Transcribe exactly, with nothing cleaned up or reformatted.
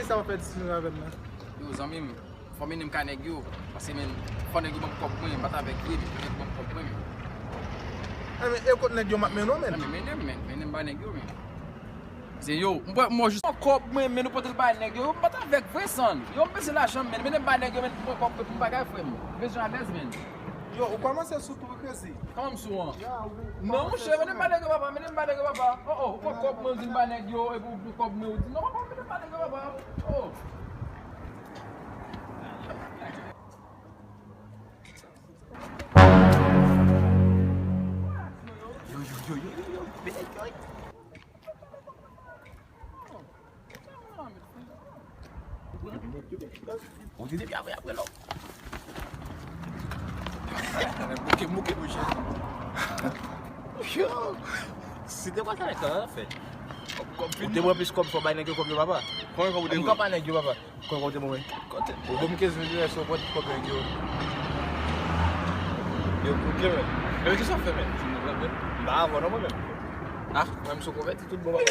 Sa w ap fè diskisyon avè m nan? Yo, zanmi m, fò mennen m kay nèg yo. Paske, men, fò nèg yo ban m kòb mwen, m pa t avèg vre, men fò nèg yo ban m kòb mwen, men. Enben, e kot nèg yo m ap mennen w, men? Enben, mennen m, men, mennen m bay nèg yo, men. Se yo, m pran, m jis pran kòb mwen, men nou pote l bay nèg yo, yo, m pa t avèg vre, san. Yo, m bezwen lajan, men, mennen m bay nèg yo, men, pou m pran kòb mwen pou m bagay, frè m. Bezwen alèz, men. Yo, ou kòmanse sou tou wi, Crazy. Kòman m sou an? Ya, ou, ou Non, kòmanse monchè, sou mennen m bay nèg yo, papa, mennen m bay nèg yo, papa. Oh, oh, ou pran kòb mwen, ou di m bay nèg yo, epi ou pran kòb mwen, ou di, non, papa, mennen m bay nèg yo, papa. Oh. Yo, yo, yo, yo, yo, yo, yo, yo. Ou di depi apre, apre lò. Mouke, mouke, monchè. Yo, si te konsa, nèg sa fè. Ou te pran plis kòb, fò bay nèg yo kòb yo, papa. Konbyen kòb ou te pran? M ka bay nèg yo, papa. Konbyen kòb ou te pran, mwen? Ou ban m kenz mil dola, si w pran tout kòb nèg yo. Yo, ok, men. Men kisa w fè, men? M pa avè w non, mwen menm. Ah, mwen, m sou konvèti tout bon, papa.